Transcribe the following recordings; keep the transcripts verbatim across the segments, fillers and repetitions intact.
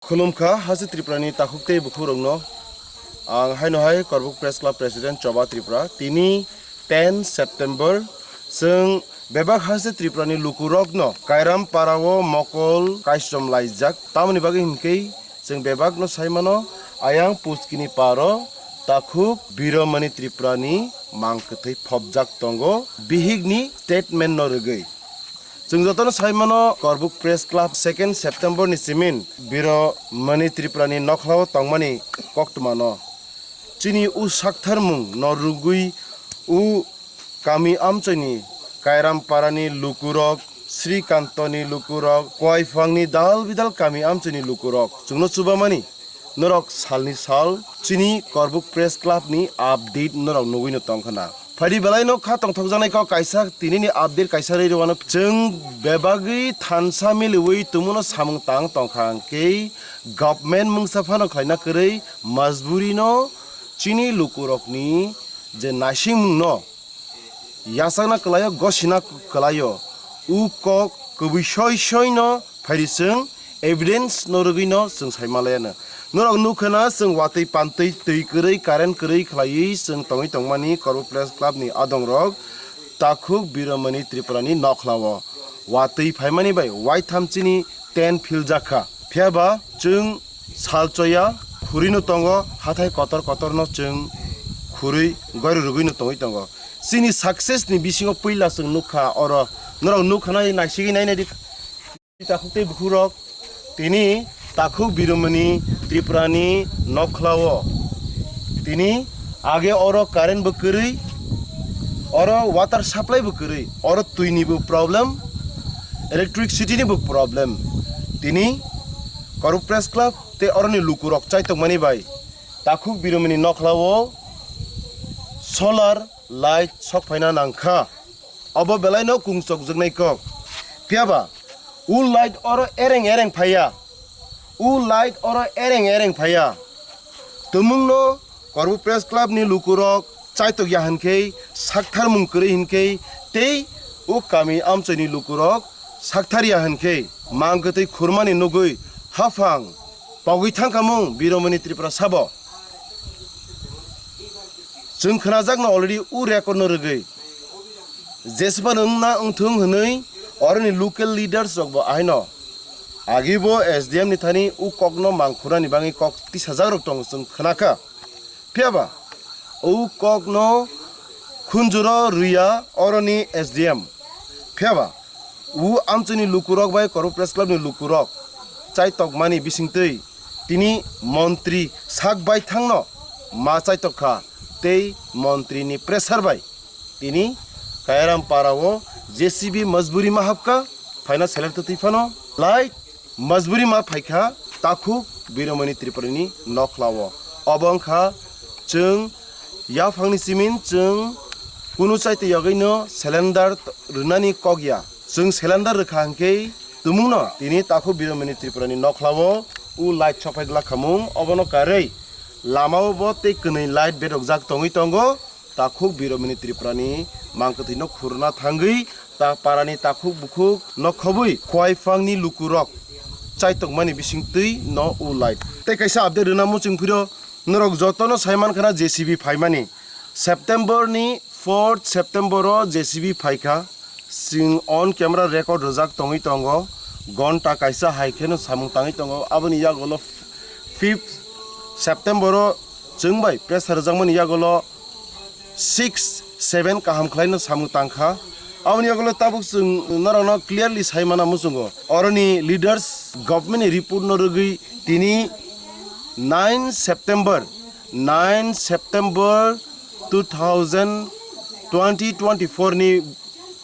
Khulumkha haste Tripurani takhuk tei bukhukrokno. Ang haino hai Korbuk Press Club President Choba Tripura. Tini ten September, chwng bebak haste Tripurani lukurokno Kairam parao mokol kaisom laijak. Tamoni bagwi hinkhe chwng bebakno saimano, ayang puskini paro takhuk Biromani Tripurani mang kwthwi phobjak tongo bihikni statement no rwgwi. Chwng jotono saimano, Korbuk Press Club second September ni simin Biromani Tripurani nokhlao tongmani koktwmano. Chini u saktharmung no rwgwi u kami amchoini Kairam parani lukurok, Srikantoni lukurok, Koiphangni dal bidal kami amchoini lukurok chwngno chubamani. Norok salni sal chini Korbuk Press Club ni update norok nugwi no tongkha na. Phaidi belai no kha tongthokjaknai kok kaisa tinini update kaisa rwi rwano. Chwng bebagwi thansa miliwi tumuno samung tang tongkha hwnkhe government mungsa phano khlaina kwrwi majburi no chini lukurokni je naisingmung no yachakna kwlaio, gosina kwlaio. U kok kwbwi soi soi no phaidi chwng evidence no rwgwi no chwng sai malaya no. Norok nukha na chwng watwi pantwi twi kwrwi current kwrwi khlaiwi chwng tongwi tongmani Korbuk Press Club ni adongrok takhuk Biromani Tripurani nokhlao watwi phaimani bai waitham chini tent philjak kha. Phiya ba chwng salchoya khurwi no tongo, hathai kotor kotor no chwng khurwi goiro rwgwi no tongwi tongo. Chini success ni bisingo puila chwng nukha oro, norok nukha nai naisigwi nainai di. Takhuk tei bukhukrok tini takhuk Biromani Tripurani nokhlao tini age oro current bo kwrwi, oro water supply bo kwrwi, oro twi ni bo problem, electricity ni bo problem. Tini Korbuk Press Club tei oroni lukurok chaitokmani bai takhuk Biromani nokhlao solar light sok phaina nangkha. Obo belai no kungsokjaknai kok. Phiya ba u light oro ereng ereng phaiya. U light oro ereng ereng phaiya. Tumung no Korbuk Press Club ni lukurok chaitok ya hinkhe, saktharmung kwrwi hinkhe, tei u kami amchoi ni lukurok sakthar ya hinkhe, mang kwtwi khurmani nugwi haphang pogwi thangkha mung Biromani Tripura sabo. Chwng khwnajakno already u record no rwgwi. Jesphano wngna wngthung hwnwi oroni local leaders rokbo ahaino agibo S D M ni thani u kokno mangkhurani bagwi kok tisajakrok tongo chwng khwnakha. Phiya ba u kokno khunjuro rwya oroni S D M. Phiya ba u amchini lukurok bai Korbuk Press Club ni lukurok chaitokmani bisingtwi tini montri sak baithangno ma chaitok kha tei montri ni pressure bai tini Kairam para o J C B majburi ma hapkha, phaina select twi phano lai majburi ma phaikha takhuk Biromani Tripura ni nokhlao. Obo wngkha chwng yaphangni simin chwng kunu chaitwi yagwino cylinder rwnani kok ya. Chwng cylinder rwkha hwnkhe tumungno tini takhuk Biromani Tripura ni nokhlao u light sophai glak khamung, obono karwi lamao bo tei kwnwi light bedokjak tongwi tongo. Takhuk Biromani Tripura ni mangkwthwino khurna thangwi ta parani takhuk bukhuk nokhobwi Khowai phangni lukurok chaitokmani bisingtwi no u light. Tei kaisa update rwna muchung phiro norok jotono saimankha na J C B phaimani. September ni fourth September o J C B phaikha. Chwng on camera record rwjak tongwi tongo. Gonta kaisa hai kheno samung tangwi tongo. Aboni yagulo fifth September o chwng bai pressure rwjakmani yagulo six seven kaham khlaino samung tangkha. Aboni yagulo tabuk chwng norokno clearly sai mana muchungo. Oroni leaders government ni report no rwgwi tini nine September, nine September two thousand twenty twenty-four ni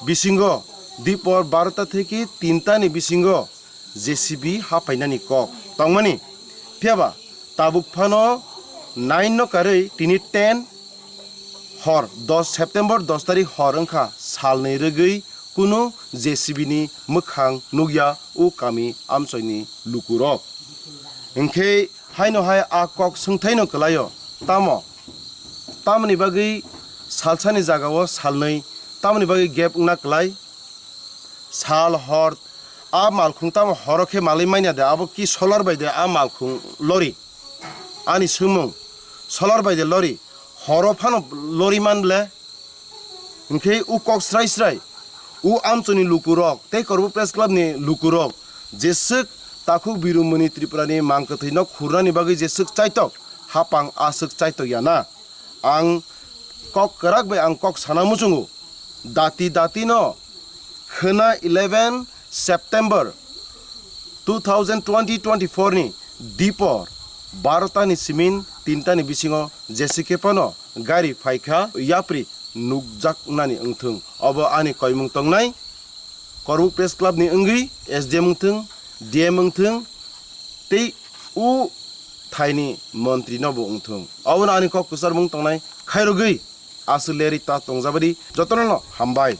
bisingo dipor barota theke tinta ni bisingo J C B hapainani kok tongmani. Phiya ba tabuk phano nine no karwi tini ten hor dos September dos tarik hor wngkha, salnwi rwgwi kunu J C B ni mwkhang nukya o kami amchoini lukurok. Hinkhe haino hai a kok swngthaino kwlaio, tamo? Tamoni bagwi salsani jagao salnwi, tamoni bagwi gap wngna kwlai? Sal hor A malkhung tamo horo khe malwi manya de, abo ki solar bai de a malkhung lori? Ani swngmung, solar bai de lori? Horo phano lori man ble? Hinkhe u kok srai srai, u amchoni lukurok tei Korbuk Press Club ni lukurok jeswk takhuk birumuni Tripura ni mangkwthwi no khurnani bagwi jeswk chaitok, hapang aswk chaitok ya na. Ang kok kwrak bai ang kok sana muchungo. Dati dati no khwna eleven September two thousand twenty twenty-four ni dipor barota ni simin tinta ni bisingo jesikhe phano gari phaikha yapri nukjaknani wngthung. Obo ani koimung tongnai Korbuk Press Club ni wngwi S D M wngthung, D M wngthung tei u thaini montri no bo wngthung. Obono ani kok kwchar mung tongnai khairogwi aswk leri ta tongjabadi jotono no hambai.